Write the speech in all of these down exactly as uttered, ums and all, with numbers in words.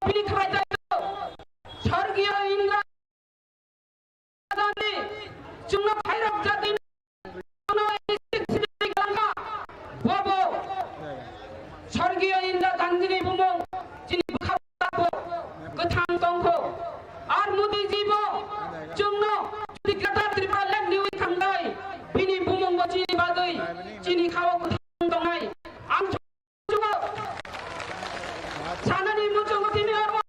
bini khlai jai. Sorgiyo Indra Gandhi chwngno khairok jati no bobo Sorgiyo Indra Gandhi ni bumung chini bwkha bo kwthang tongkho. Ar Modi ji bo chwngno jodi Greater Tripura Land ni wi thangnai bini bumung bo chini bagwi chini khao kwthang tongnai. Ang Sanani muchungo tini abo.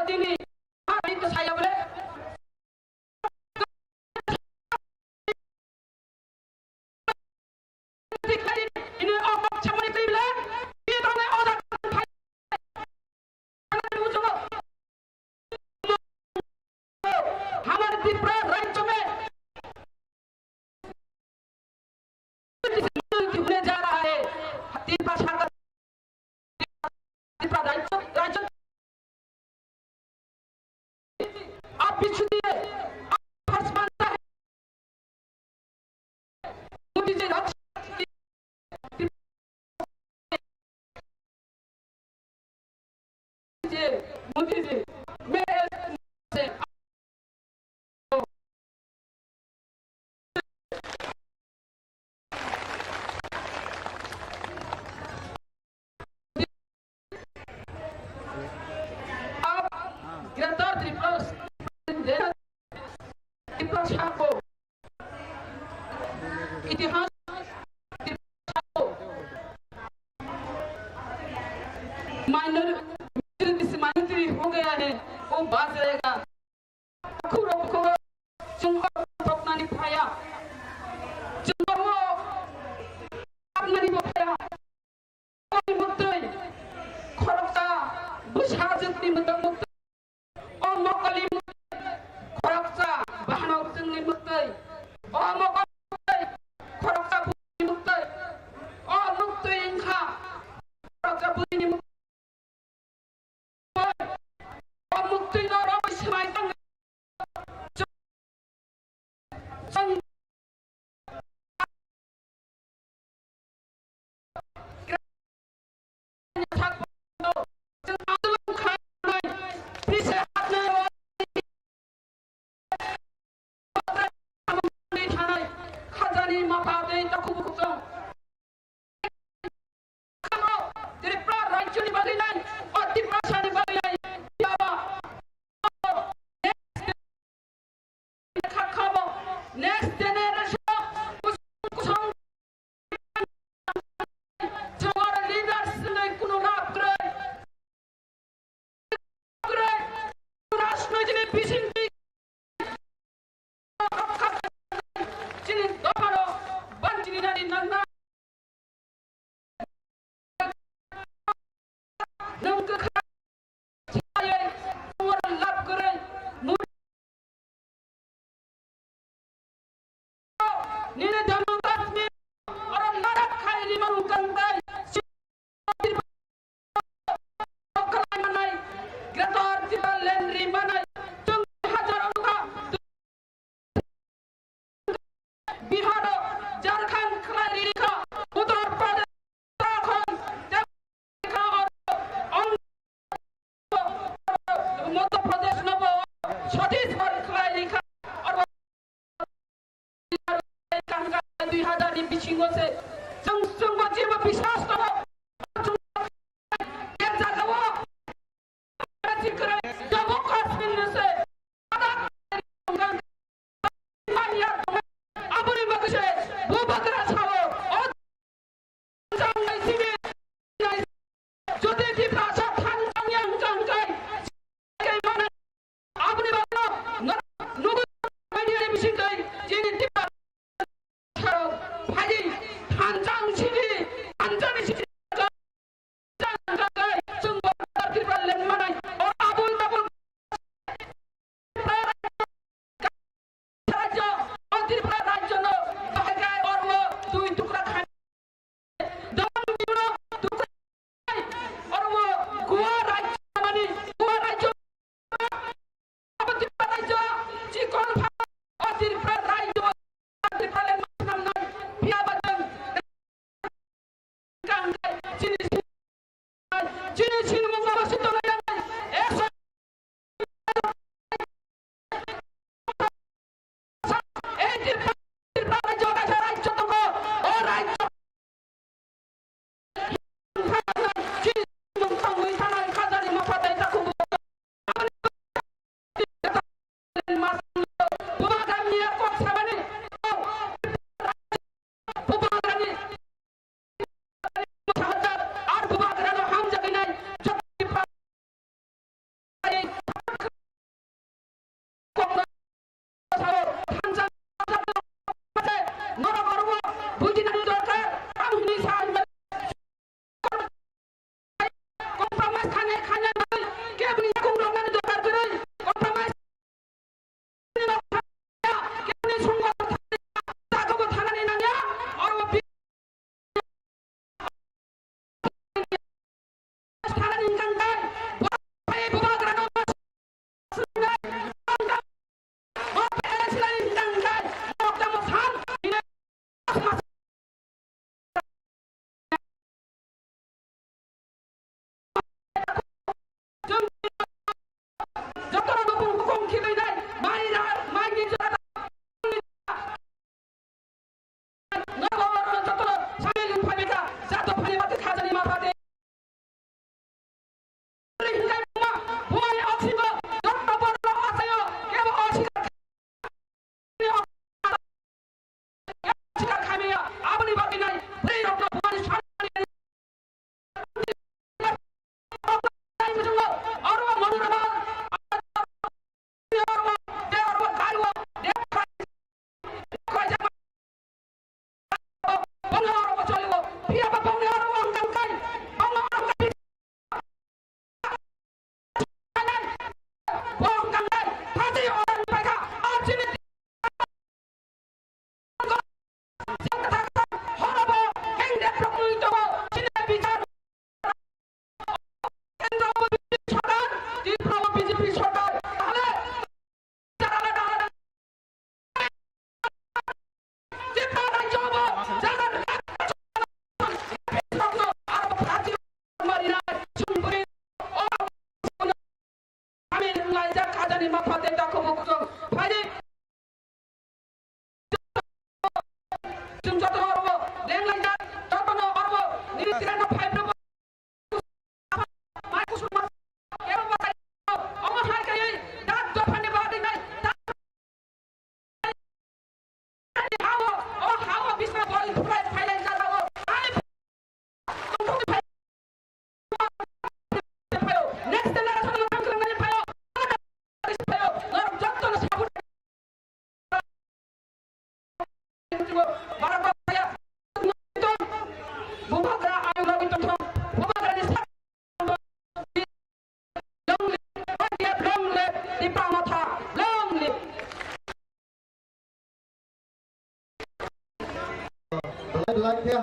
Tini, tini saya boleh. हमारे त्रिपुरा राज्य में होने जा रहा है। त्रिपुरा सरकार, त्रिपुरा राज्य, राज्य, आप पीछे दिए, आप फर्ज मानता है। मोदी जी, राज्य, मोदी जी, मैं आप ग्रेटर त्रिपुरा, त्रिपुरा को इतिहास, त्रिपुरा को माइनर-, माइनॉरिटी हो गया है, वो बात रहेगा। Khuro khuro chwng o toknani phaya. Chwng o toknani bo phaya. O muktwi khoroksa bwsa jwkni mwtang muktwi. O mokoli muktwi khoroksa bahanok chwngni muktwi. O mokoli muktwi khoroksa buini muktwi. O muktwi wngkha khoroksa buini muktwi. Khajani mapha tei takhuk bukhuk tong. Tripura rajyoni bagwi nai, o Tiprasani bagwi nai, yaba. Next generation, kusong, kusong, leaders ni kuno lab kwrwi. Rajnoitik bisingtwi chini dophano banchini nani nangna. Nwng kwkha chayai oro lab kwrwi. Nini Jammu Kashmir, oro Ladakh khai rima wngkang bai, khlai manai, Greater Tipraland ri manai, chwng hajar wngkha, Bihar, Jharkhand khlai rikha, Uttar Pradesh, Uttarakhand, Madhya Pradesh no bo Chhattisgarh khlai rikha. Oro dui hazar ni bisingo se chwng, chwng bo jebo biswas tongo. Jammu Kashmir no se aboni bagwi se bubagra sao. O Jodi Tiprasa thansa yang jangkai, kai mana? Aboni bagwi no, nugo media ni bising kai, jini Tiprasa phai di, thansa sidi, thansa ni sidi.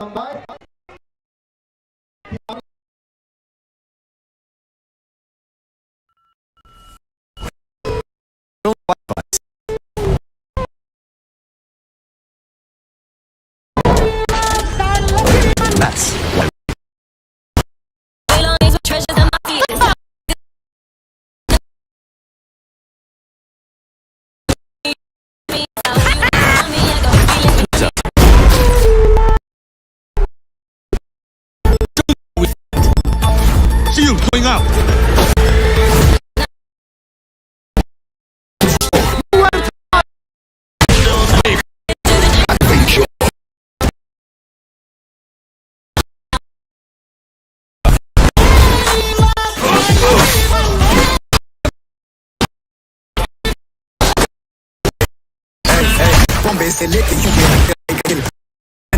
hambai. Shield going up. Hey, hey, Bombay se leke U P.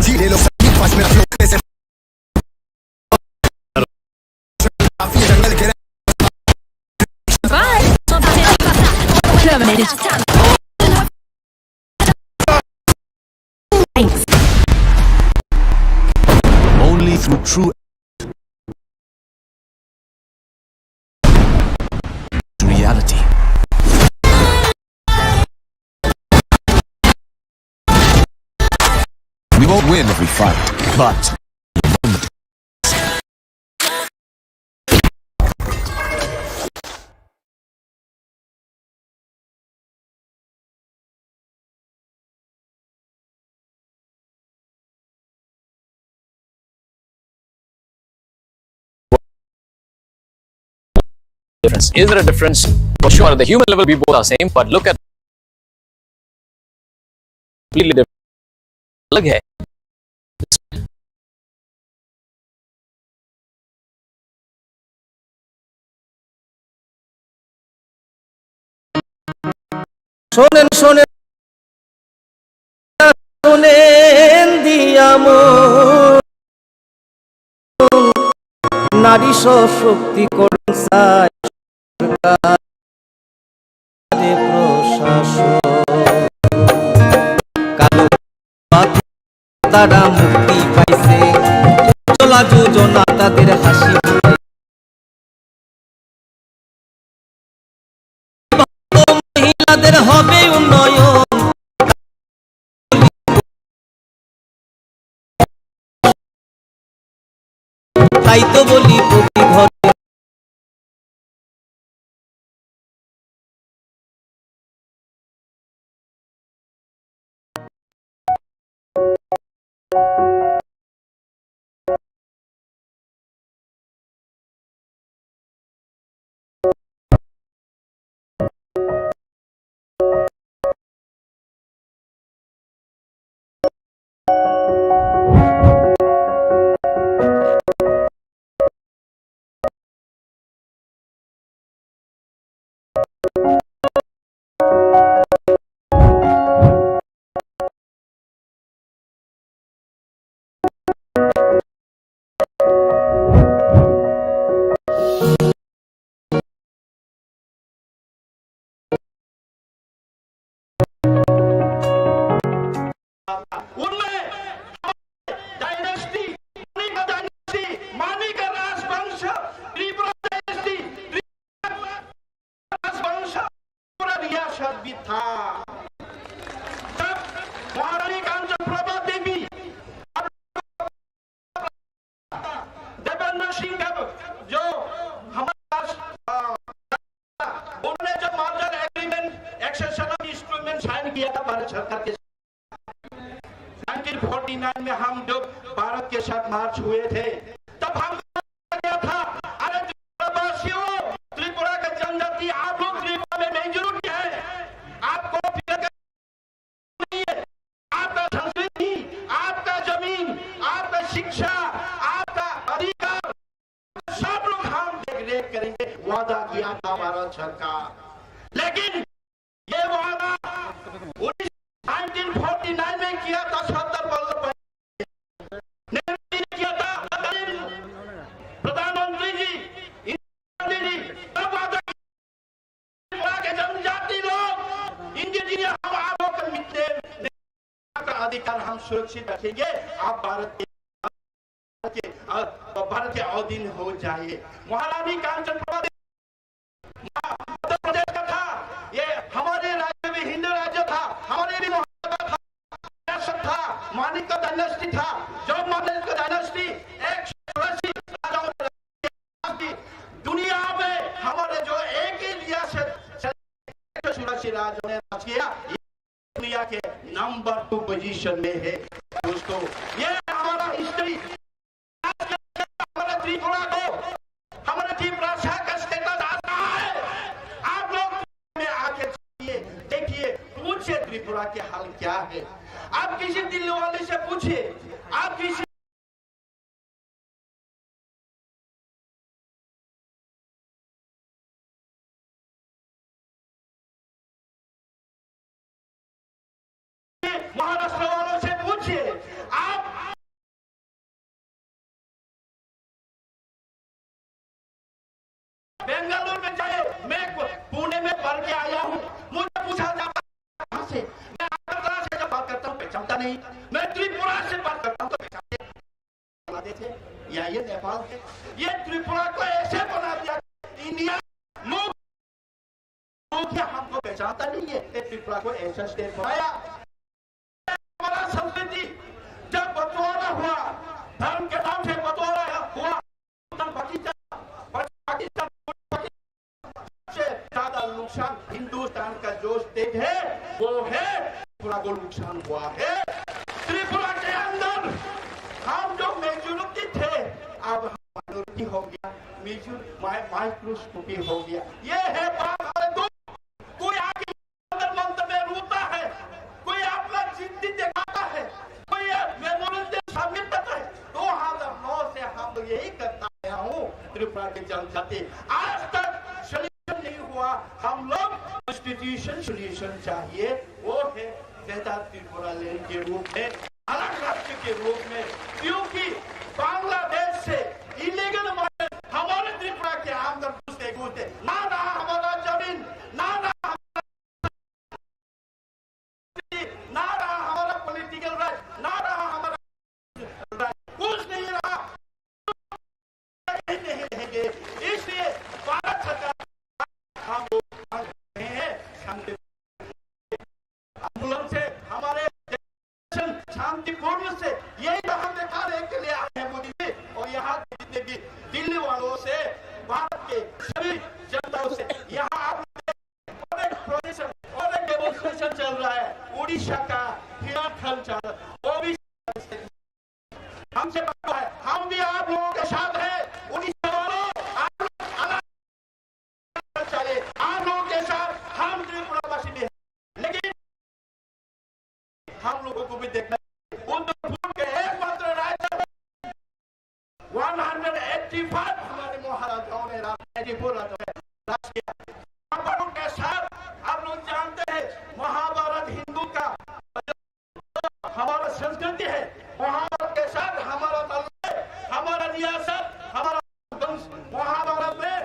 Jile lo sabhi paas mera flow kaise. Terminated. Only through true reality. We won't win every fight, but Difference. Is there a difference? For sure, at the human level, we both are same, but look at completely different. अलग है. শোনেন, শোনেন, শোনেন দিয়া মন, নারী সশক্তিকরণ চাই সরকারে প্রশাসন। কালো তারা মুক্তি পাইছে, চলা যোজনা তাদের হাসি মুখে। মহিলাদের হবে উন্নয়ন, তাই তো বলি প্রতি ঘরে। उनमें डायनेस्टी, मणि का डायनेस्टी, मणि का राजवंश, त्रिपुरा डायनेस्टी, त्रिपुरा राजवंश, पूरा रियासत भी था। तब महारानी कांचन प्रभा देवी और देवेंद्र सिंह का जो हमारे पास, अ, उन्होंने जब merger agreement, accession of instrument sign किया था भारत सरकार के साथ। नाइनटीन फ़ोर्टी नाइन में हम जब भारत के साथ मर्ज हुए थे, तब हम क्या था, अरे त्रिपुरावासियों, त्रिपुरा का जनजाति, आप लोग त्रिपुरा में मेजोरिटी है, आपको फिक्र नहीं है, आपका संस्कृति, आपका जमीन, आपका शिक्षा, आपका अधिकार, सब लोग हम देख रेख करेंगे, वादा किया था भारत सरकार। लेकिन ये वादा उन्नीस, नाइनटीन फ़ोर्टी नाइन में किया था सरदार वल्लभ भाई नेहरू जी ने किया था, तत्कालीन प्रधानमंत्री जी, इंदिरा गांधी जी, तब वादा किया के जनजाति लोग, इंडिजिनियस, हम आप लोग के मित्र हैं, आपका अधिकार हम सुरक्षित रखेंगे, आप भारत के के, अ, भारत के अधीन हो जाए। महारानी कांचन प्रभा, मध्य प्रदेश का था, ये हमारे राज्य भी हिंदू राज्य था, हमारे भी महाराजा था, शासक था, मानिक का डायनेस्टी था, जो मानिक का डायनेस्टी एक सौ चौरासी राजाओं ने राज्य किया। दुनिया में हमारे जो एक ही लिया से, से एक सौ चौरासी राजाओं ने राज किया, दुनिया के नंबर टू पोजीशन में है दोस्तों। ये हमारा हिस्ट्री। आज हमारे त्रिपुरा को, हमारे त्रिपुरा का स्टेटस आता है। आप लोग में आके देखिए, देखिए, पूछिए त्रिपुरा के हाल क्या है। आप किसी दिल्ली वाले से पूछिए, आप किसी महाराष्ट्र वालों से पूछिए, आप बेंगलुरु में जाए, मैं पुणे में पढ़ के आया हूँ, मुझे पूछा जाता है कहाँ से, मैं अगरतला से जब बात करता हूँ पहचानता नहीं, मैं त्रिपुरा से बात करता हूँ तो पहचानते बना देते। या ये नेपाल है, ये त्रिपुरा को ऐसे बना दिया, इंडिया लोग, लोग क्या हमको पहचानता नहीं है? ये त्रिपुरा को ऐसा स्टेट बनाया। हमारा संस्कृति जब बंटवारा हुआ, धर्म के नाम से बंटवारा हुआ, पाकिस्तान, पाकिस्तान, से ज्यादा नुकसान हिंदुस्तान का जो स्टेट है, वो है त्रिपुरा को नुकसान हुआ है। त्रिपुरा के अंदर हम जो मेजोरिटी थे, अब हम माइनॉरिटी हो गया, मेजोर-, माइ-, माइक्रोस्कोपी हो गया। ये है बात हमारे दुख। कोई आके अंदर मंदिर में रोता है, कोई अपना जिद्दी दिखाता है, कोई ये मेमोरियल डे सबमिट करता है। दो हज़ार नौ से हम लोग यही करता आया हूँ, त्रिपुरा के जनजाति। आज तक सॉल्यूशन नहीं हुआ। हम लोग कॉन्स्टिट्यूशन सॉल्यूशन चाहिए, वो है ग्रेटर त्रिपुरा लैंड के रूप में, अलग राज्य के रूप में, क्योंकि बांग्लादेश से इलीगल माइग्रेंट हमारे त्रिपुरा के अंदर घुसते घुसते ना रहा हमारा जमीन, ना रहा हमारा, ना रहा हमारा पॉलिटिकल राइट, ना रहा हमारा राइट, कुछ नहीं रहा, कहीं नहीं रहेंगे। इसलिए भारत सरकार हम लोग मांग रहे हैं, शांति आंदोलन से हमारे शांतिपूर्ण से यही तो हम दिखाने के लिए आए हैं मोदी जी। और यहाँ के जितने भी दिल्ली वालों से, भारत के सभी जनताओं से, यहाँ आप लोग एक प्रोसेशन और एक डेमोन्स्ट्रेशन चल रहा है उड़ीसा का, हिमाचल का, वो भी हमसे बड़ा है, हम भी आप लोगों के साथ हैं। उड़ीसा वालों, आप लोग अलग चाहिए, आप लोगों के साथ हम त्रिपुरावासी भी हैं। लेकिन हम लोगों को भी देखना है। उधर पूर्व के एकमात्र राजा वन हंड्रेड एट्टी फ़ाइव हमारे महाराजाओं ने राज, एटी फ़ोर राजाओं ने राज किया। महाभारत के साथ आप लोग जानते हैं, महाभारत हिंदू का हमारा संस्कृति है, महाभारत के साथ हमारा ताल्लुक है, हमारा रियासत, हमारा वंश। महाभारत में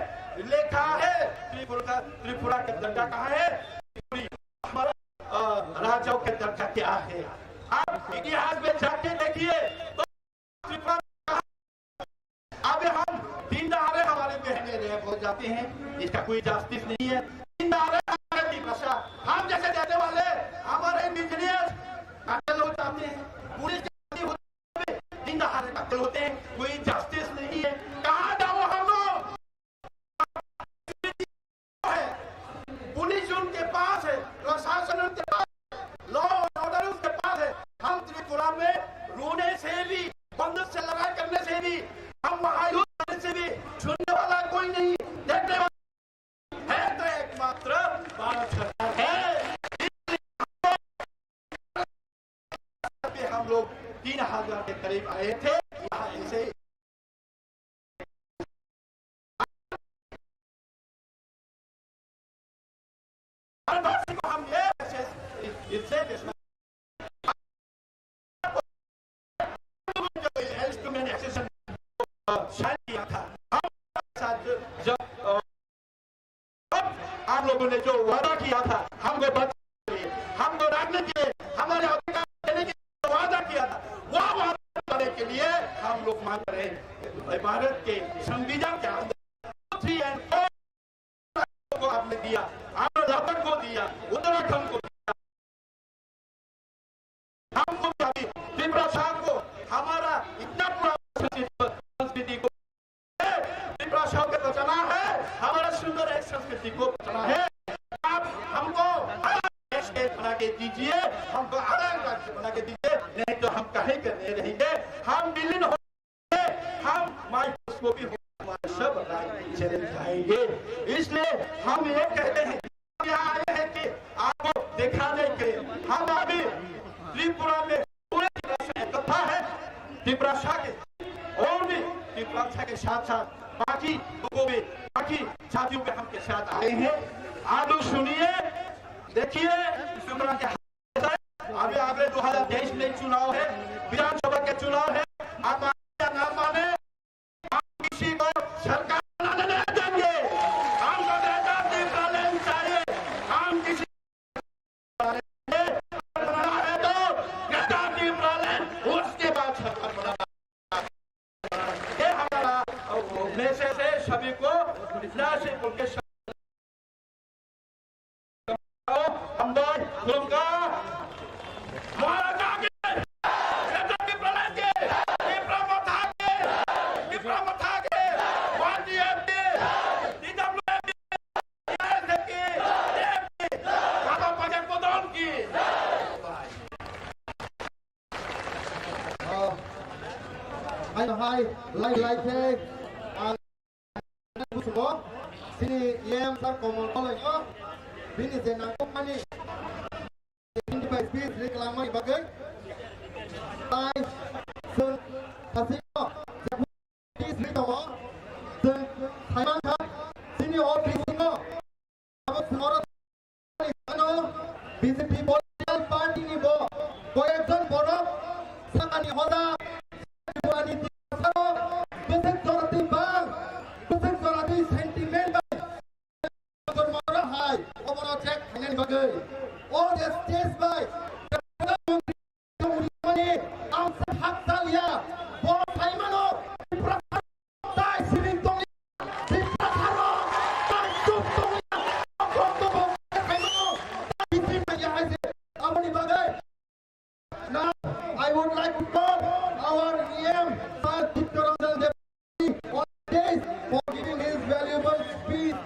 लिखा है त्रिपुरा का, त्रिपुरा का दर्जा कहाँ है, त्रिपुरी हमारा, अ, राजाओं के दर्जा क्या है। आप इतिहास में जाके देखिए तो त्रिपुरा में कहाँ, अभी हम दिन दहाड़े हमारे बहनें रेप हो जाती हैं, इसका कोई जस्टिस नहीं है। दिन दहाड़े हमारे तिमाशा, हम जैसे देने वाले हमारे इंडिजिनियस कत्ल हो जाते हैं, पुलिस के होते हैं, दिन दहाड़े कत्ल होते हैं, कोई जस्टिस नहीं है। कहाँ जाओ हम लोग? है, पुलिस उनके पास है, प्रशासन उनके पास, लॉ एंड ऑर्डर उनके पास है। हम त्रिपुरा में रोने से भी, बंदूक से लड़ाई करने से भी, हम वहां युद्ध करने से भी सुनने वाला कोई नहीं, देखने वाला है तो एकमात्र भारत सरकार है। अभी हम लोग तीन हज़ार के करीब आए थे, यहाँ ऐसे ही भारतवासी को हम ये मैसेज, इससे इंस्ट्रूमेंट एसोसिएशन साइन किया था, हम साथ जब, अ, आप लोगों ने जो वादा किया था हमको बचाने के लिए, हमको रखने के लिए, हमारे अधिकार देने के लिए वादा किया था, वो वादा करने के लिए हम लोग अपमान करें। भारत के संविधान के अंदर three and four को आपने दिया, आप लद्दाख को दिया, उत्तराखंड को दिया। हमको भी अभी तिपरासा को हमारा इतना पुराना संस्कृति को, तिपरासा को बचाना है, हमारा सुंदर एक संस्कृति को बचाना है। आप हमको अलग देश के बना के दीजिए, हमको अलग राज्य बना के दीजिए, नहीं तो हम कहीं के नहीं रहेंगे, हम विलीन हो हम माइक्रोस्कोपी हो, हमारे सब राज्य चले जाएंगे। इसलिए हम ये कहते हैं, हम यहाँ आए हैं कि आपको दिखाने के लिए। हम अभी त्रिपुरा में पूरे तरह से इकट्ठा है। तिपरासा के और भी तिपरासा के साथ साथ बाकी लोगों में, बाकी साथियों में हम के साथ आए हैं। आप लोग सुनिए, देखिए, तिपरा के अभी अगले दो हज़ार तेईस में चुनाव है, विधानसभा के चुनाव है। आप माने या ना माने, हम किसी को सरकार बनाने नहीं देंगे। हमको ग्रेटर टिप्रालैंड चाहिए। हम किसी को बनाना है तो ग्रेटर टिप्रालैंड, उसके बाद सरकार बनाना। ये हमारा मैसेज है सभी को, इतना से बोल के हम भाई खुलुमखा। महाराजा के, राजा के प्रलय के, विप्र मथा के, विप्र मथा के, वाईटीएफ के, टीडब्ल्यूएफ के, टीआरएस के, बाबा पटेल पदम की। Hai, hai, lai, lai khe, ah, busugo, sini E M sir Komol Kolai o, bini je nangkukmani, twenty five speech ri kwlangmani bagwi, tai, chwng, hasino, je speech ri tongo, chwng, saimankha, sini o bisingo, Abo swngo B J P political party ni bo koyekjon borok sakani hoda Tripura ni Tiprasarok bwswk jora twi bang, bwswk jora twi sentiment bai jormorok hai obono check khainani bagwi o je stage bai Mani ang se hak chaliya, bo saimano, Tipra tai siring tongya, Tipra tharo tai chuk tongya, kok to bo saimano, tai siring tongya hai se, aboni bagwi. Now, I would like to call our E M, Sir Chittaranjan Dev. On stage for giving his valuable speech.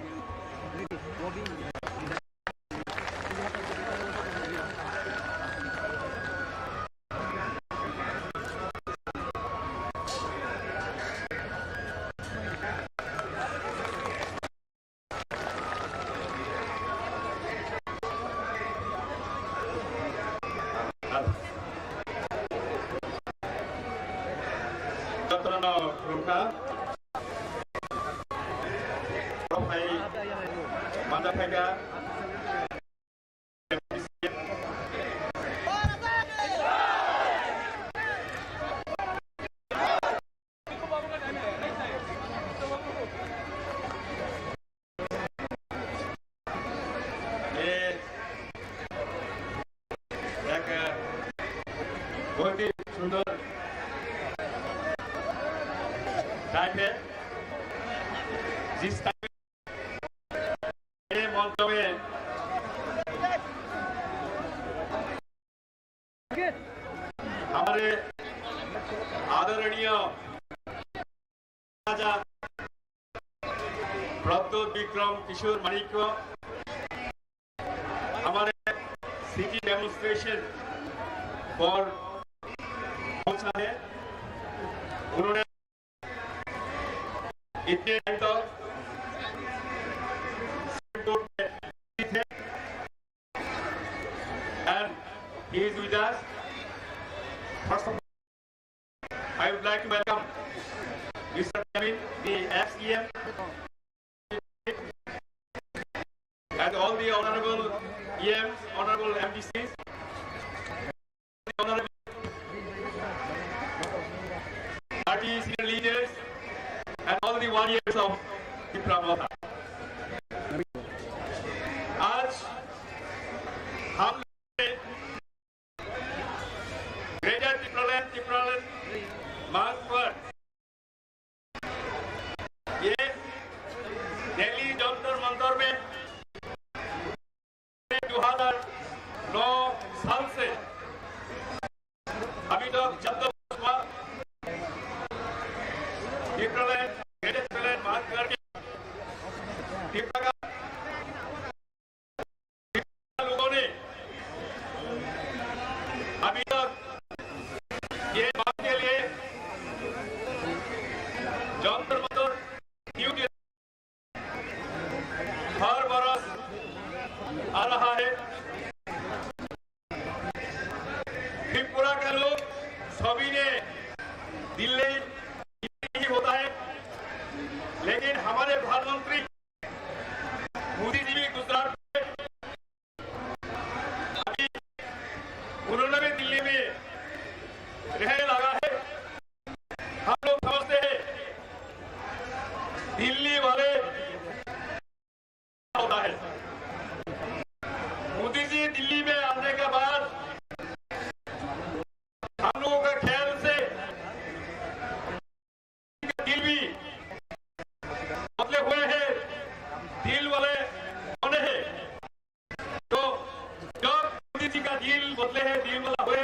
Jotono khulumkha. Phai, mada phaikha. ये एक बहुत ही सुंदर टाइम है, जिस टाइम ये मंच में हमारे आदरणीय राजा प्रद्योत विक्रम किशोर माणिक्य हमारे सिटी डेमोन्स्ट्रेशन पर पहुंचा है। उन्होंने इतने टाइम तक सेंट्रल कोर्ट में थे। And he is with us. First of all, I would like to welcome Mister Jamin, the ex E M, and all the honorable E Ms, honorable M D Cs, honorable party senior leaders, and all the warriors of Tipra Motha. आज हम लोग ग्रेटर टिप्रालैंड, टिप्रालैंड मार्च पर दिल्ली जंतर मंतर में दो हज़ार नौ साल से अभी तक जब तक हुआ, विप्रोलैंड, ग्रेटर विप्रोलैंड मांग करके विप्रो का लोगों ने अभी तक ये मांग के लिए जंतर मंतर क्यों के हर बरस आ रहा है। त्रिपुरा का लोग सभी ने दिल्ली ही होता है, लेकिन हमारे प्रधानमंत्री मोदी जी भी गुजरात में अभी उन्होंने भी दिल्ली में रहने लगा है। हम लोग समझते हैं दिल्ली वाले होता है। मोदी जी दिल्ली में आने के बाद हम लोगों का ख्याल से दिल भी बदले हुए हैं, दिल वाले बने हैं। तो जब मोदी जी का दिल बदले हैं, दिल वाला हुए,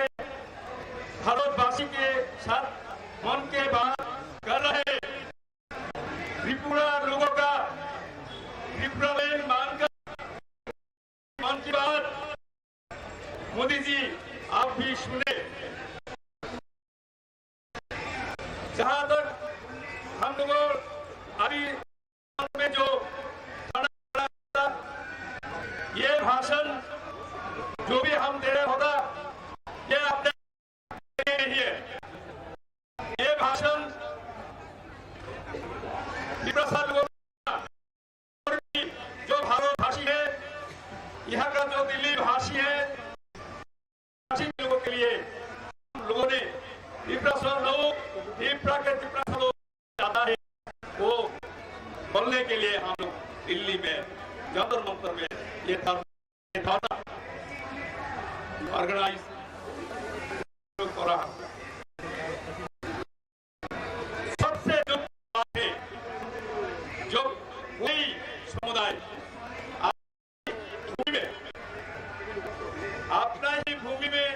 भारतवासी के साथ मन के बात कर रहे हैं। त्रिपुरा लोगों का त्रिपुरा लैंड मांगकर मन की बात मोदी जी आप भी सुने। जहां तक हम लोगों अभी में जो खड़ा, ये भाषण जो भी हम दे रहे होता, ये अपने नहीं है। ये भाषण विप्रोलैंड लोगों का और भी जो भारतवासी है, यहाँ का जो दिल्ली भाषी है, भाषी लोगों के लिए हम लोगों ने विप्रोलैंड लोग, विप्रा के विप्रोलैंड लोग ज्यादा है, वो बोलने के लिए हम लोग दिल्ली में जंतर मंतर में ये धर-, ये धरना ऑर्गेनाइज करा। सबसे जो बात है, जो कोई समुदाय अपनी भूमि में, अपना ही भूमि में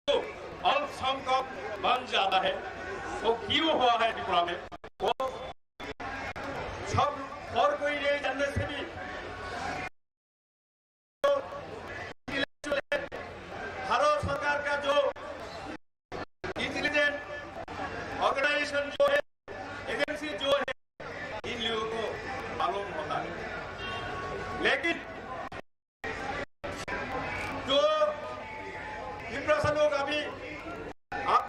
तो अल्पसंख्यक बन जाता है, वो क्यों हुआ है त्रिपुरा में, वो सब और कोई नहीं जानने से भी भारत सरकार का जो इंटेलिजेंस ऑर्गेनाइजेशन जो है, एजेंसी जो है, इन लोगों को मालूम होता है। लेकिन जो विप्रोलैंड लोग अभी आप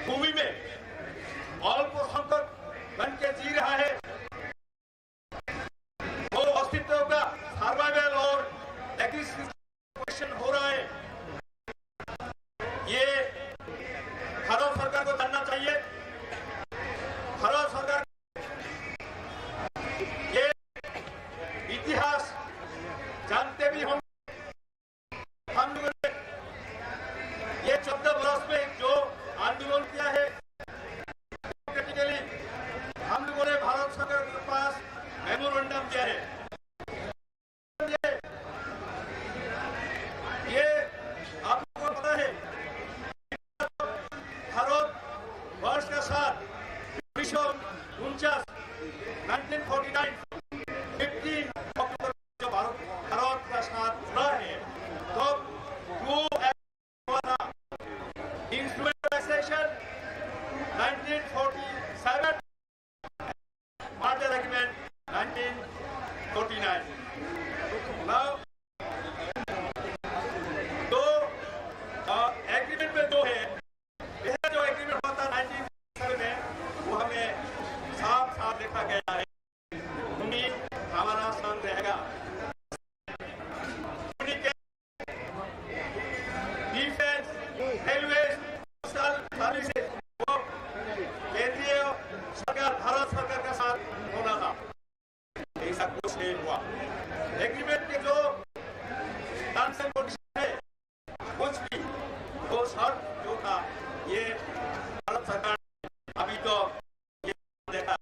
भूमि में अल्पसंख्यक बन के जी रहा है, वो अस्तित्व का सर्वाइवल और एग्जिस्टेंस क्वेश्चन हो रहा है। ये भारत सरकार को जानना चाहिए। भारत सरकार ये इतिहास जानते भी होंगे। हम लोगों ने ये चौदह वर्ष में जो आंदोलन किया है, डेमोक्रेटिकली हम लोगों ने भारत सरकार के पास मेमोरेंडम दिया है। ये आपको पता है, भारत वर्ष का साथ उन्नीस सौ उनचास, नाइनटीन फोर्टी नाइन, फिफ्टीन अक्टूबर जो भारत, भारत का साथ जुड़ा है, तब जो एक्ट हुआ था, इंस्ट्रूमेंटलाइजेशन nineteen forty seven, merger agreement nineteen forty nine. Now, तो, अ, एग्रीमेंट में जो है, यह जो एग्रीमेंट हुआ था नाइनटीन सेवन में, वो हमें साफ साफ लिखा गया है। भूमि हमारा संग रहेगा। भूमि के डिफेंस, रेलवे, पोस्टल सर्विसेज, वो केंद्रीय सरकार, भारत सरकार का साथ होना था। ऐसा कुछ नहीं हुआ। एग्रीमेंट के जो टर्म्स एंड कंडीशन है, कुछ भी, वो शर्त जो था, ये भारत सरकार अभी तो ये देखा।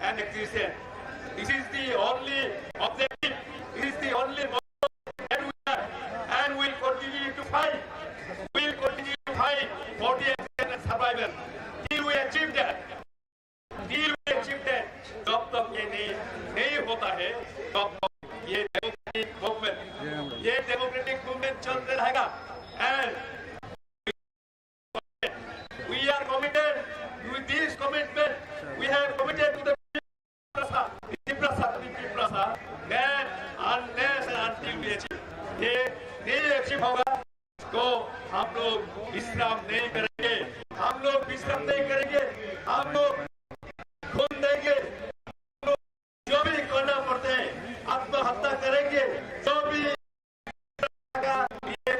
and existence. This is the only objective, this is the only motto that we have, and we'll continue to fight. We'll continue to fight for the existence and survival till we achieve that. Till we achieve that. जब तक ये नहीं, नहीं होता है, तब तक ये डेमोक्रेटिक मूवमेंट, ये डेमोक्रेटिक मूवमेंट चलते रहेगा। And we are committed with this commitment. We have committed to the Tiprasa, Tiprasa, Tiprasa, that unless and until we achieve, ये नहीं अचीव होगा, तो हम लोग विश्राम नहीं करेंगे, हम लोग विश्राम नहीं करेंगे, हम लोग खून देंगे, हम लोग जो भी करना पड़ते हैं, आत्महत्या करेंगे, जो भी ये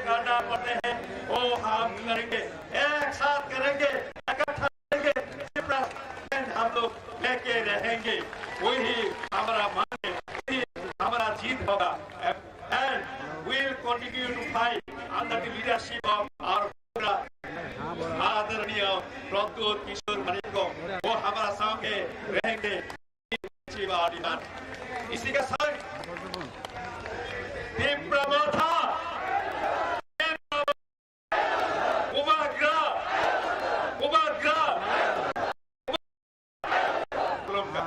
करना पड़ते हैं, वो हम करेंगे, एक साथ करेंगे, इकट्ठा करेंगे। हम लोग लेके रहेंगे, वही हमारा मान है, वही हमारा जीत होगा। And we'll continue to fight under the leadership of our आदरणीय प्रद्युत किशोर मणि को, वो हमारा संग रहेंगे। इसी का संग Tipra Motha, Tipra Motha, Bubagra, Bubagra, Bubagra.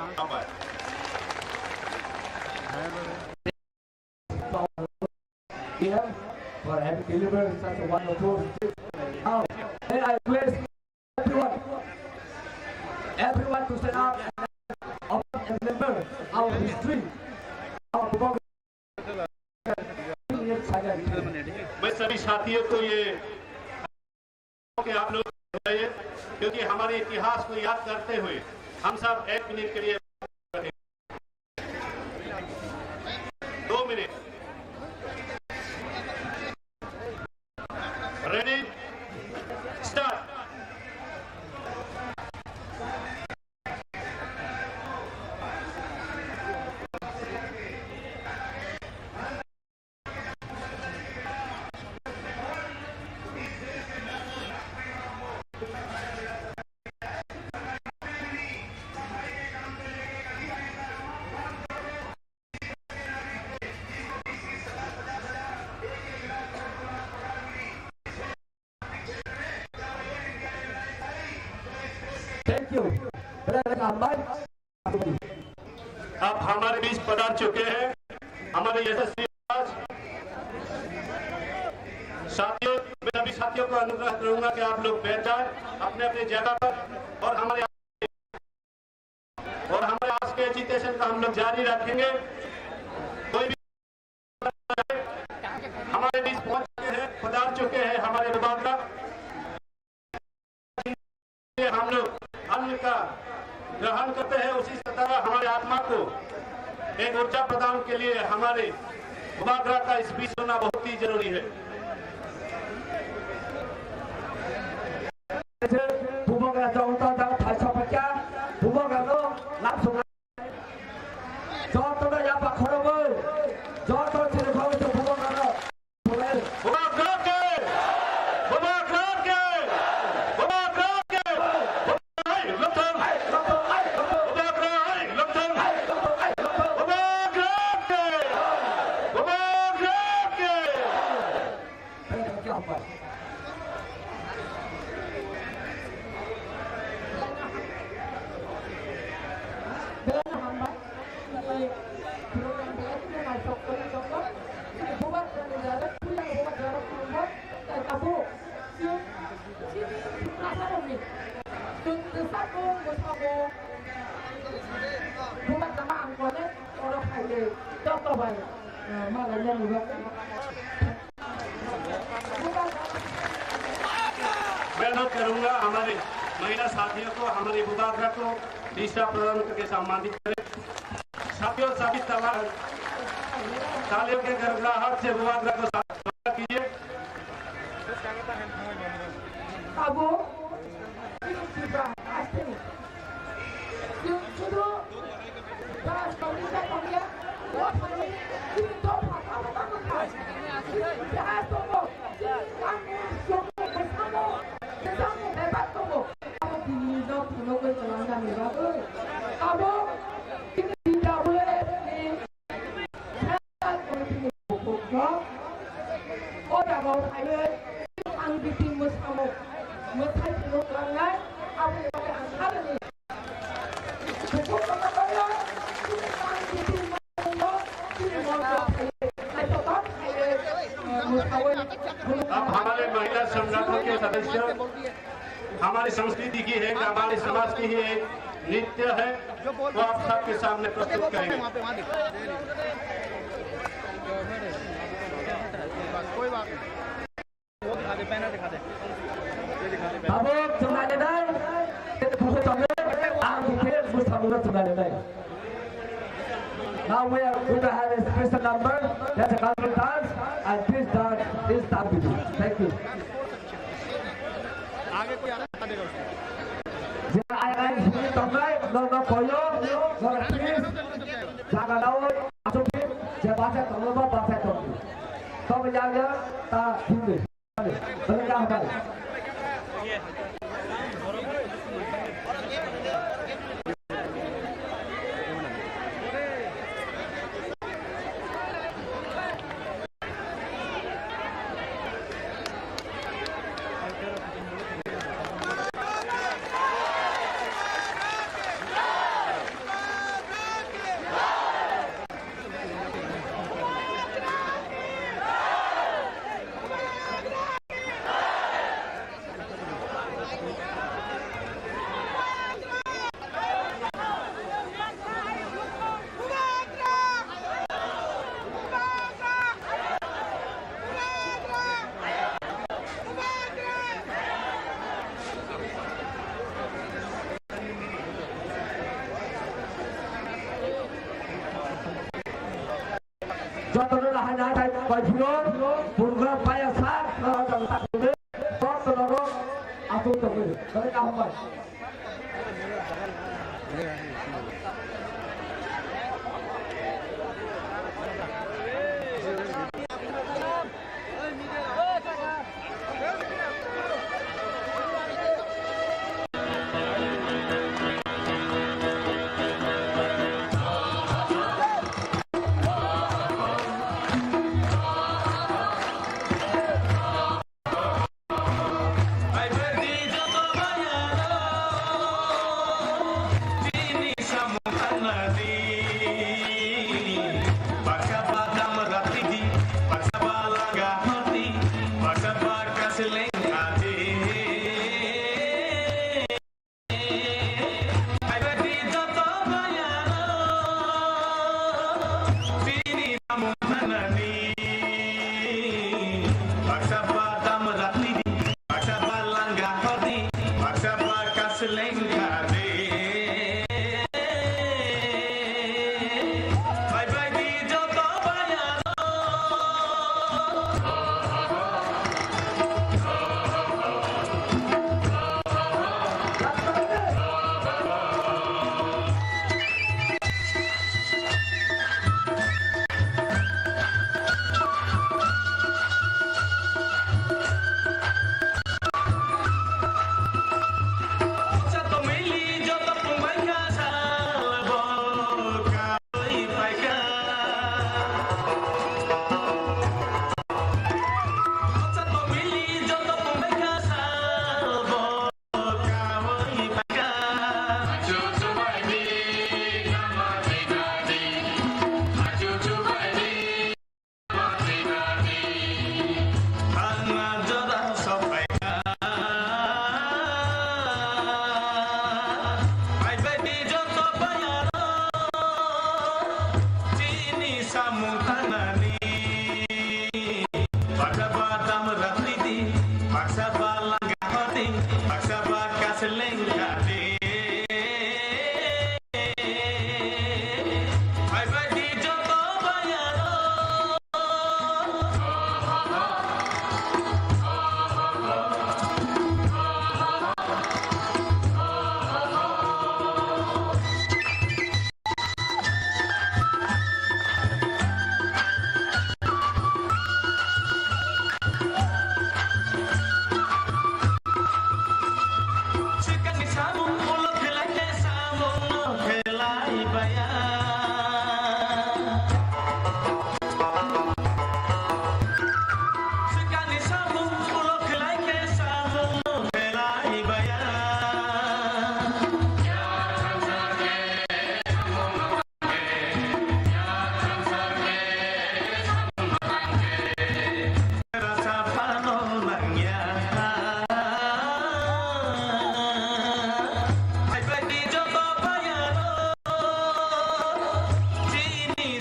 Here for having delivered such a wonderful speech. Now, may I request everyone, everyone to stand up and remember our history, our program. मैं सभी साथियों को ये कि आप लोग जाइए, क्योंकि हमारे इतिहास को याद करते हुए हम सब एक मिनट के लिए, दो minute. Ready? Start. Thank you. Brother Ahmad. आप हमारे बीच पधार चुके हैं, हमारे यशस्वी आज। साथियों, मैं सभी साथियों को अनुग्रह करूंगा कि आप लोग बैठ जाएं अपने अपने जगह पर और हमारे और हमारे आज के एजिटेशन का हम लोग जारी रखेंगे। कोई भी हमारे बीच पहुंच चुके हैं, पधार चुके हैं हमारे बुबाग्रा। हम लोग अन्न का ग्रहण करते हैं, उसी तरह हमारे आत्मा को एक ऊर्जा प्रदान के लिए हमारे बुबाग्रा का स्पीच होना बहुत ही जरूरी है। Bubagra jong ta ta thaisa pakya, bubagra no lap sung. Joto no ya pa khoro bo, joto chiri khoro to bubagra no. Bubagra ke, bubagra ke, bubagra ke. Hai, lap sung. Bubagra hai, lap sung. Bubagra ke, bubagra ke. मैं अनुरोध करूंगा हमारे महिला साथियों को हमारे बुबाग्रा को दीक्षा प्रदान करके सम्मानित करें। साथियों, सभी तला-, तालियों के गड़गड़ाहट से बुबाग्रा को स्वागत कीजिए। Abo, chini Tripura, astheni. Chwng sudu, Rajkaunisa tongya, o thani, chini dopha, abo tamo thai. Chini itihas tongo, chini kanmung, chini bwsamo, bwsamo bebak tongo. Abo tini no phunugwi kwlangna ni bagwi. Abo, culture, हमारी संस्कृति की है, हमारे समाज की ही एक नृत्य है, वो आप सबके सामने प्रस्तुत करेंगे। Tabuk chwng nainai, buphang tongo, ang buphe bwskango chwng nainai. Now we are going to have a special number, that's a cultural dance, and this dance is Dambidi. Thank you. Je ai ai sini tongnai, no no koyo, no please, jaga dao, asuk je basa tongo ba basa tongo. Tobe ya ya ta sini. Jotono lahai nai thai bai phuru, program paya sa, jotono ro, atung tongwi, kami kaham bai.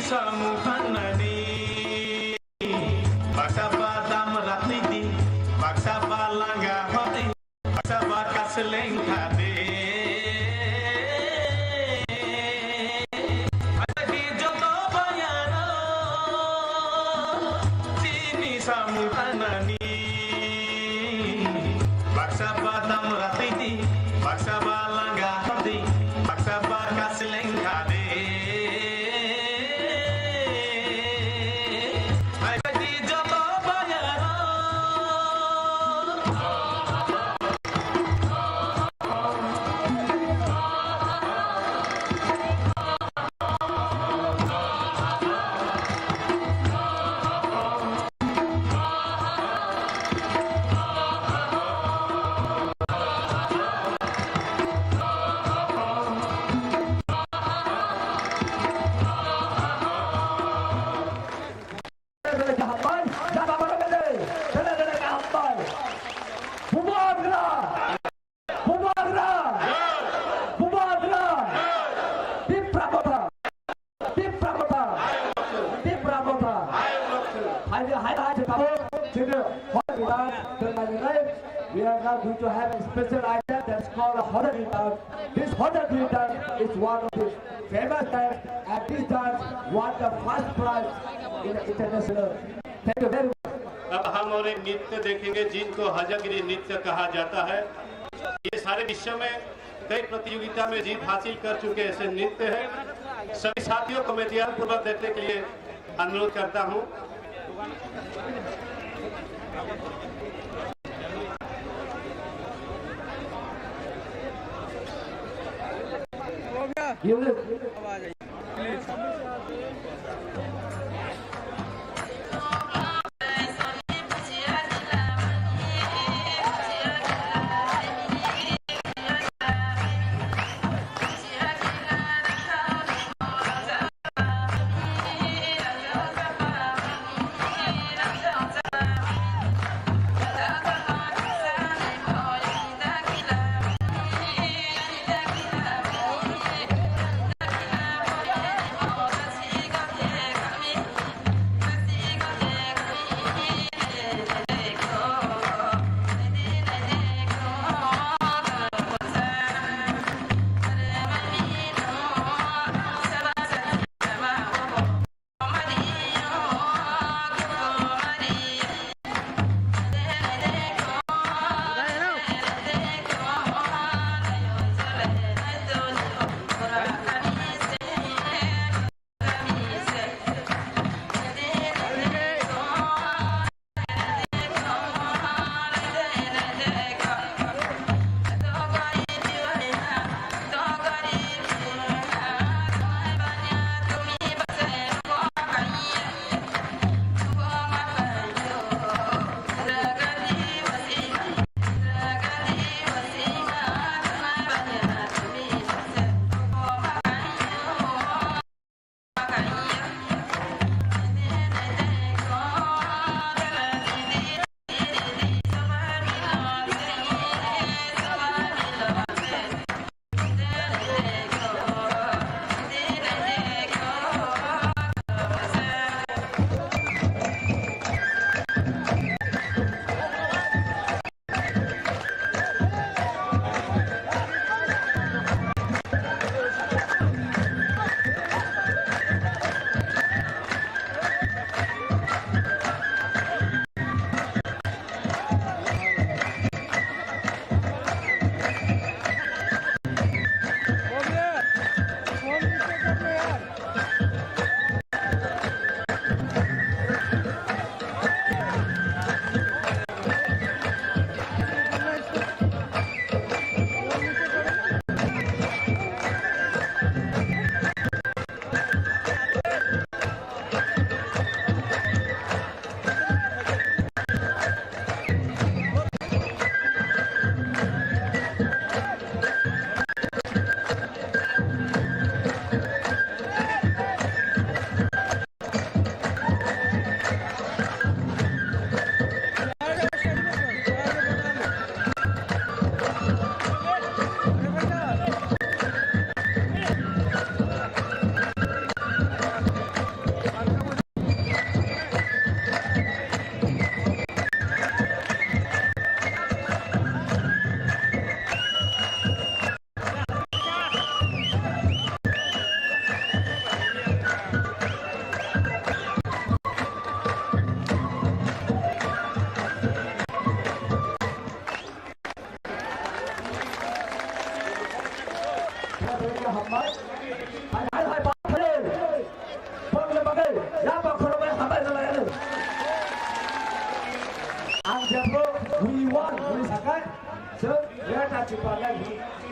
Samung phanani. Baksa ba dam ratidi, baksa ba langa hodi, baksa ba kasleng thade. Asagi joto bayaro, chini samung phanani. Baksa ba dam ratidi, baksa ba langa hodi, baksa ba kasleng thade. Bubagra! Bubagra! Bubagra! Tipra Motha! Tipra Motha! Tipra Motha! Hai, hai, hai, tabuk, chini hor kita, we are now going to have a special item that's called a Hodar Return. This Hodar Return is one of the famous dance, and this dance won the first prize in the international. Thank you very much. अब हम और एक नृत्य देखेंगे जिनको हजागिरी नृत्य कहा जाता है। ये सारे विश्व में कई प्रतियोगिता में जीत हासिल कर चुके ऐसे नृत्य हैं। सभी साथियों को मैं ध्यानपूर्वक देखने के लिए अनुरोध करता हूँ।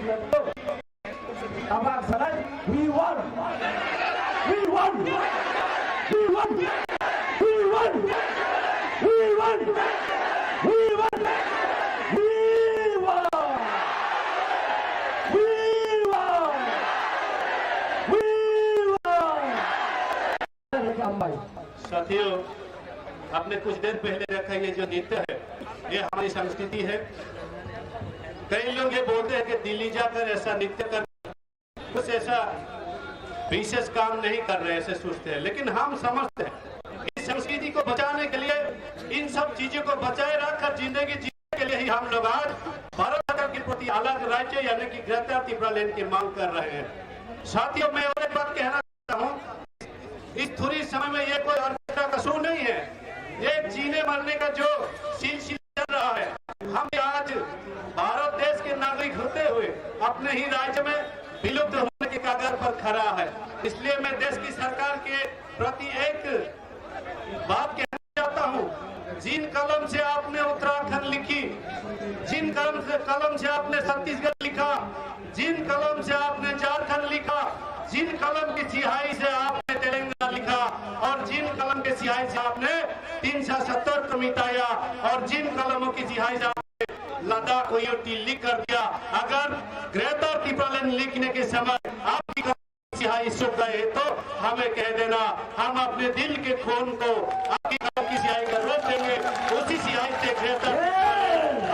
Tabak sanai, we want. We want. We want. We want. We want. We want. We want. We want. We want. साथियों, आपने कुछ देर पहले देखा, ये जो नृत्य है, ये हमारी संस्कृति है। कई लोग ये बोलते हैं कि दिल्ली जाकर ऐसा नृत्य कर, कुछ ऐसा विशेष काम नहीं कर रहे, ऐसे सोचते हैं, लेकिन हम समझते हैं, इस संस्कृति को बचाने के लिए, इन सब चीजों को बचाए रखकर जिंदगी जीने के लिए ही हम लोग आज भारत सरकार के प्रति अलग राज्य यानी कि ग्रेटर तिब्रालैंड की मांग कर रहे हैं। साथियों, मैं और एक बात कहना हूँ, इस थोड़ी समय में ये कोई ऑर्केस्ट्रा का शो नहीं है, ये जीने मरने का जो सिलसिला चल रहा है। हम आज भारत देश के नागरिक होते हुए अपने ही राज्य में विलुप्त होने के कगार पर खड़ा है। इसलिए मैं देश की सरकार के प्रति एक बात कहना चाहता हूँ, जिन कलम से आपने उत्तराखंड लिखी, जिन कलम से, कलम से आपने छत्तीसगढ़ लिखा, जिन कलम से आपने झारखंड लिखा, जिन कलम की स्याही से आपने तेलंगाना लिखा और जिन कलम के स्याही से आपने तीन सौ सत्तर को मिटाया और जिन कलमों की स्याही से आपने लद्दाख को यूटी लिख कर दिया, अगर ग्रेटर तिब्रालैंड लिखने के समय आपकी स्याही सूख गए तो हमें कह देना, हम अपने दिल के खून को आपकी कलम की स्याही का रूप देंगे, उसी स्याही से बेहतर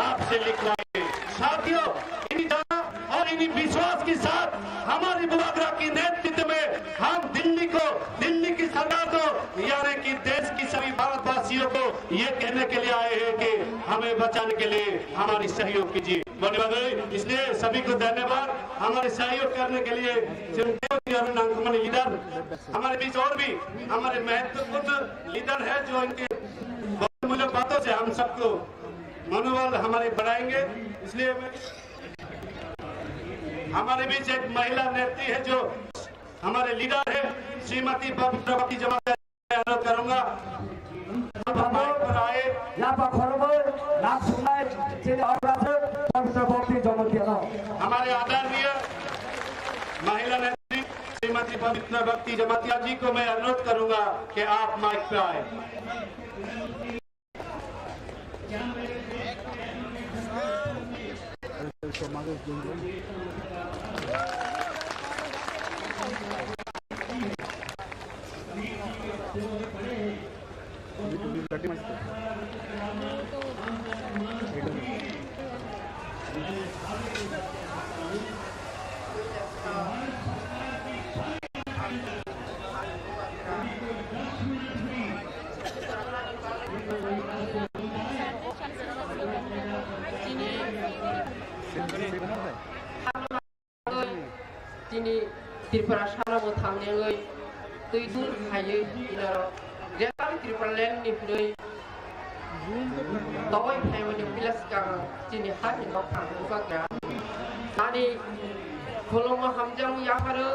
आपसे लिखवाएंगे। साथियों, इन्हीं जाना और इन्हीं विश्वास के साथ हमारे बुआग्रा के नेतृत्व में हम दिल्ली को, दिल्ली की सरकार को, यानी कि देश की सभी भारतवासियों को ये कहने के लिए आए हैं कि हमें बचाने के लिए हमारी सहयोग कीजिए। Boni bagwi, इसलिए सभी को धन्यवाद हमारे सहयोग करने के लिए। Chwng teibo tiyar nangkukmani leader, हमारे बीच और भी हमारे महत्वपूर्ण लीडर है जो इनके बहुमूल्य बातों से हम सबको मनोबल हमारे बढ़ाएंगे। इसलिए मैं, हमारे बीच एक महिला नेत्री है जो हमारे लीडर है, श्रीमती पवित्र भक्ति जमातिया। अनुरोध करूंगा, आप माइक पर आए। Yapak khoroknwi, nak suknai, chini order, Pavitra Bhakti Jamatia no. हमारे आदरणीय महिला नेत्री श्रीमती पवित्र भक्ति जमातिया जी को मैं अनुरोध करूंगा कि आप माइक पर आए। Chini Tripura salo bo thangni wngwi twi dun khaiwi inaro Greater Tipraland ni hwnwi tongwi phaimani village kang chini hani nok thang bubagra. Ani khulumma hamjakmung yapharo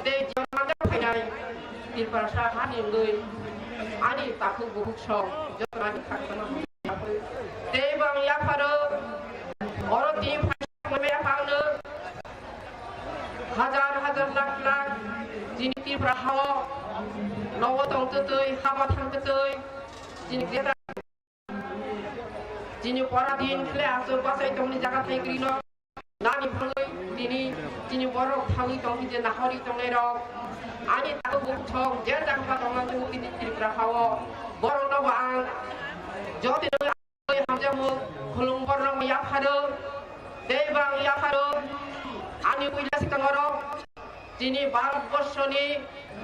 tei jemanja phainai Tiprasa hani wngwi ani takhuk bukhuk song joto ani khakchangma hamjak yapharo. Tei bang yapharo oro tini phai Maya phangno hajar hajar lakh lakh chini Tripura hao nogo tongtwtwi haba thangtwtwi chini greater chini pora din khle aswk bachai tongni jaga thai kwrwino nani phangwi tini chini borok thangwi tongwi je nahori tongnairok ani takhuk bukhuk song je jaga tongna tini Tripura hao borokno bo ang jotino hamjakmung khulumborok yapharo tei bang yapharo ani puila sikang oro chini Bharat borshoni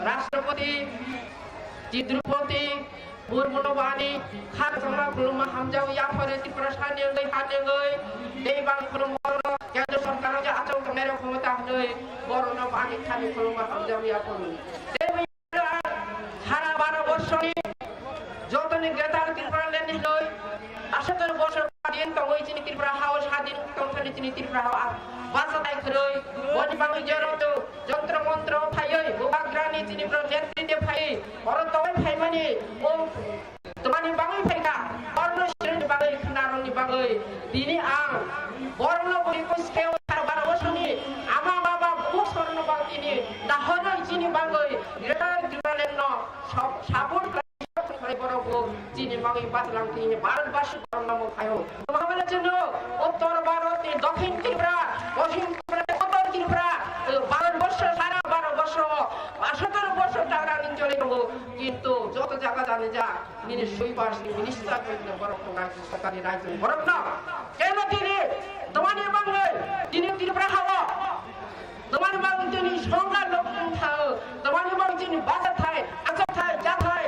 Rashtrapati chi Droupadi Murmuno bo ani khakchangma khulumma hamjak yapharo Tripura sani wngwi hani wngwi tei bang khulumborok Kendra Sorkar je achuk tongnai rok khomota hwnwi borokno bo ani thani khulumma hamjak yapharo tei Sara baro borsoni jotoni Greater Tipraland ni hinoi asator borsor sadin tongoi chini Tripura hao sadin tongthani chini Tripura hao a basa dai khoroi boni bangwi jero to jontro montro phaioi bubagrani chini bro netri de phai oro tongoi phaimani o tomani bangwi phaika orno sirni bangwi khnaroni bangwi dini ang borno boni kuskeo sara baro borsor Bachlang tini Bharatbasi borok namo khaio. Mahabela chwngno Uttor Bharat ni Dokhin Tripura, Poschim Tripura, Uttor Tripura, Bharatborsho, sara Bharatborsho, sotoro borsho tagra ni choli tongo. Kintu joto jaga jani ja, nini sweepers ni minister bai borok tongo, rajyo sarkar ni rajyo borok no. Keno tini tomani bangwi, tini Tripura hao. Tomani bagwi tini songkar lok tong thao, tomani bagwi tini basa thai, achak thai, ja thai,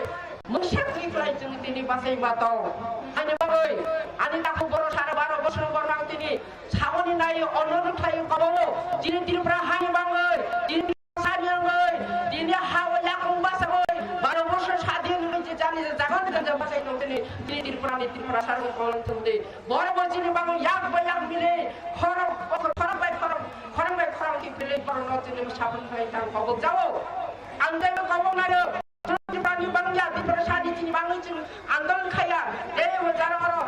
mungsa twi khlai chwng tini basai ma tong. Ani bagwi, ani takhuk borok sara baro bosor borok tini saboni nai onor thai kobo, tini Tripura hani bagwi, tini sani bagwi, tini hawa yakung basa bagwi, baro bosor sadin ni je jani je jagan jagan basai tong tini, tini Tripura ni Tripura sarung kolong tong tini. Borok bo chini bagwi yak ba yak mili khorok, khorok bai khorok, khorang bai khorang ki pili borok no chini sabun khai tang kobok jao. Ang tei bo kobok nayo. Tripura ni bangya, Tripura sadi chini bagwi chwng andolon khaya. Tei bo jara oro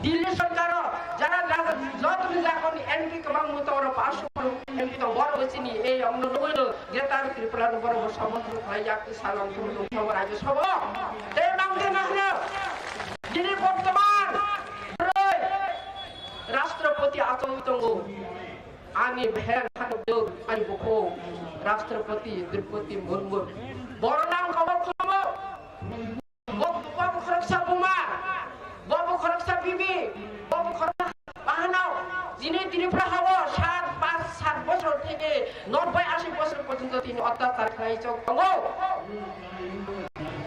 Delhi sorkar o jara joto ni jagoni M P kwbang muto oro pasho M P to borok bo chini ei ongno nugwi no Greater Tripura no borok bo samantru khlai yak salam thum thum Rajya Sabha. Tei bang tei nahno. Bini bortoman bwrwi Rashtrapati achogwi tongo. Ani bheng hanukjwk, ani bukhuk Rashtrapati Draupadi Murmu. Borok nang kobo khulumuk. Bo, bo khoroksa buma, bo khoroksa bibi, bo khoroksa bahanok. Jini Tripura hao sat, pas, sat bosor theke nobboi, ashi bosor porjonto tini otyachar khlai chok tongo.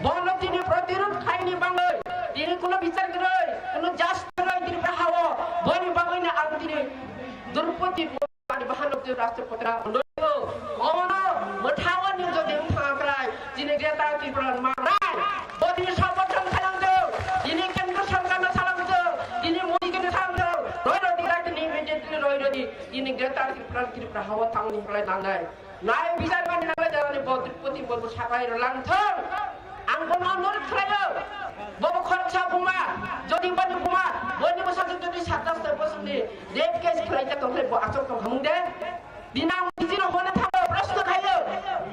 Bono tini protirod khaini bagwi, tini kuno bichar kwrwi, kuno justice kwrwi tini bahao, boni bagwino ang tini Draupadi Murmuni bahanok je Rashtrapati ra ondo. Omono mwthangoni jodi wngkha kwrwi, tini Greater Tripura mangnai, bo tini sobothon khalangjak, tini kendra sorkarno salangjak, tini Modi keno salangjak, roi rodi, tini immediately roi rodi, tini Greater Tripura, Tripura hao tangni kwrwi nangnai. Nai bijak mani nang lai jani bo Draupadi Murmu sakai rw lang thang. Ang bono anurodh khlaio. Bo bo khoroksa buma, jodi bani buma, boni bwsajwk jodi satas ta bosoni rape case khlaijak tong khlai bo achok tong khamung de. Bini ang Modi ji no hona thango, proshno khaio.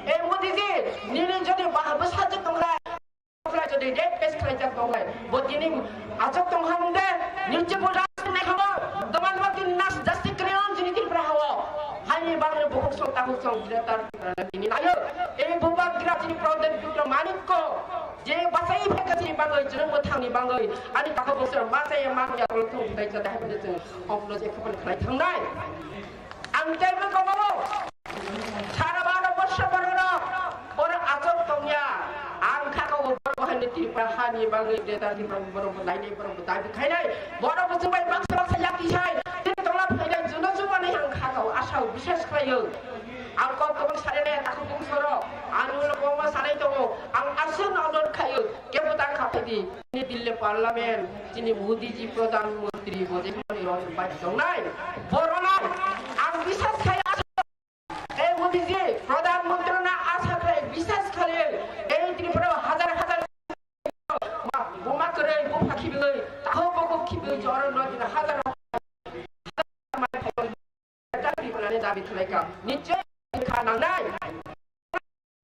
E Modi ji, nini jodi ba bwsajwk tong khlai, Jodi rape case khlaijak tongnai, bo tini achok tong hamung de, nini bo rajni khamo, doman ma tini nas justice kriyon jini Tripura hao. Haini bagwi bukhuk song takhuk song Greater Tripura tini nayo. Ei bubagra tini Pradyut Putra Manikko, je bachai phekha tini bagwi, jwngo thangni bagwi, ani takhuk bosor bachai manya tolthung dai jada hai bini jwng, omno je khapang khlai thangnai. Ang teibo kobogo, sara baro borsho bororok, oro achok tongya. Ang kha kobo borok haino Tripura hani bagwi, Greater Tripura borok bo nainai, borok bo dabi khainai, borok bo chwngbai baksa baksa yakti sai, tini tongla phainai, juno jumanai ang kha kobo, asao biswas khlaio. Ang kok kwbang sarinai, takhuk bungsoro, ang ulo kwbangma sanai tongo, ang aswkno onor khaio. Kebo ta kha phaidi, chini Delhi Parliament, chini Modi ji Pradhan Mantri bo je khani rok bai tongnai, borok no ang biswas khai, e Modi ji Pradhan Mantri no asa khai, biswas khai, e Tripura hajar hajar ma buma kwrwi bupha khibiwi, takhuk bukhuk khibiwi, jorok no dina hajar hajar mai phaiwi. Dabi khlainai, dabi khlaikha. Nichoi kha nangnai.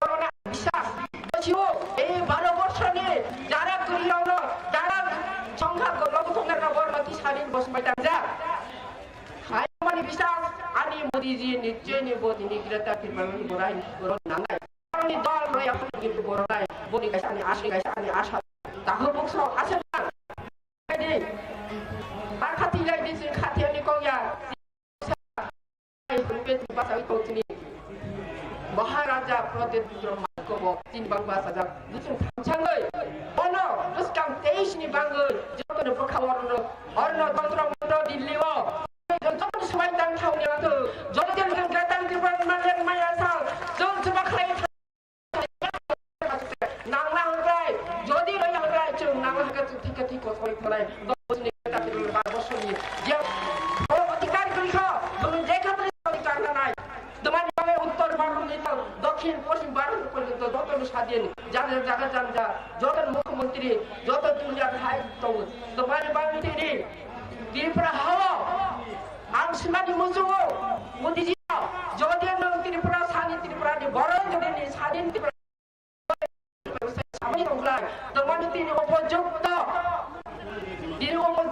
Corona bisas. Bosio, ei baro borsoni jara kwrwirokno, jara songkha logo tongnai rok borno tisani bosongbai tangjak. Hai mani bisas, ani Modi ji nichoi ni bo tini Greater Tripura ni borai borok nangnai. Borokni dol roi aphuru ni borai, boni kaisa ani asri kaisa ani asa. Takhuk bukso asa nang. Di. Bakha tilai di sing khathiyani kongya. Maharaja Pradyut Putra Manikko bo tini bangba sajak buchung thamsangwi bono bwskang teis ni bangwi jotono bwkha orno, orno tontro montro Delhi o jotono swbai tang thauni wngthu. Joto joto Greater Tripura ni manya maya sa chwng chuba khlai nangna hwnkhe, jodi rwya hwnkhe chwng nangna hwnkhe chwng thikhe thik kosoi khlai. Bo chini kati rwya bar bosoni je bo adhikar kwrwi kho, bono je khatri adhikar nanai. Tamani bagwi uttor Bharat ni tang, dokhin poschim Bharat porjonto joto ni sadin, jaga jaga janja, joto ni mukhyamantri, joto duniya hai tongo. Tamani bagwi tini Tripura hao ang simani muchungo, Modi ji, jodi nwng Tripura sani Tripura ni borok jodi ni sadin Tripura samani tongkhlai, tamani tini upojukto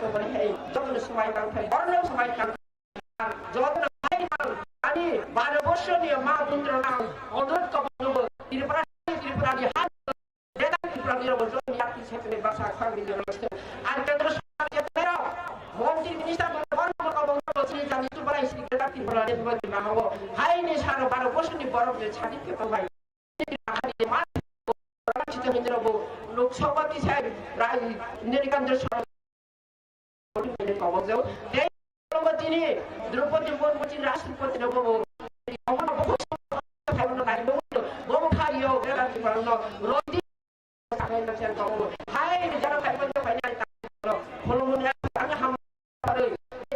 tongmani hai jotono swmai tang thai, borno swmai tang thai, jotono hai tang, ani baro borsoni ma bundro nang, onurot kobong nobo, Tripura, Tripura ni ha, Greater Tripura ni rogo jotono yakti sekteni baksa khang bijoro. Ar kendro sorkar ni montri minister borno kobong nobo sini jani tu barai sini Greater Tripura ni rogo ni maha o, hai ni saro baro borsoni borok ni sadi ke tong bai. Lok Sabha tisai rai Nirikandar Sharma kobokjak. Tei Draupadi Murmu chini Rashtrapati no bobo. Bobo khario Greater Tripura no rodi. Hai jara khai pon khai nai ta. Khulumuni ang ham.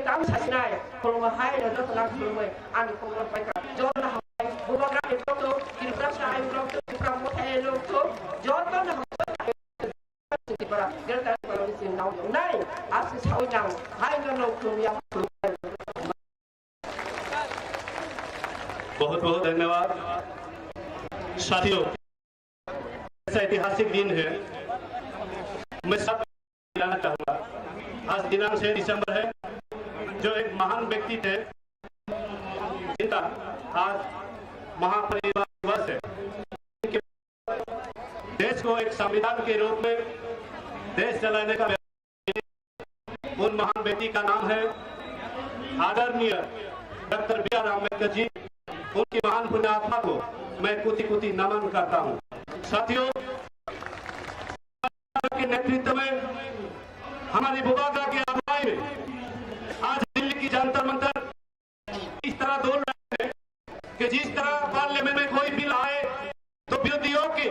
Tang sasinai, khulumwi hai no joto nang khulumwi ani khulumwi paikha. Joto no hambai, Bubagra ni joto, Tripura sa ai joto, Tripura Motha ai joto, joto no hambai. Tripura, Greater Tripura ni sing nau nai, asi sawi nang, hai no no khulumya khulumwi. बहुत बहुत धन्यवाद। साथियों, ऐसा ऐतिहासिक दिन है, मैं सब जानना चाहूंगा। आज दिनांक छह दिसंबर है, जो एक महान व्यक्ति थे, जिनका आज महापरिनिर्वाण दिवस है। देश को एक संविधान के रूप में देश चलाने का उन महान व्यक्ति का नाम है आदरणीय डॉक्टर बी आर अम्बेडकर जी। उनकी महान पुण्यात्मा को मैं कोटि कोटि नमन करता हूँ। साथियों, के नेतृत्व में, हमारे बुबागा की अगुवाई में आज दिल्ली की जंतर मंतर इस तरह डोल रहे हैं कि जिस तरह पार्लियामेंट में कोई बिल आए तो विरोधियों के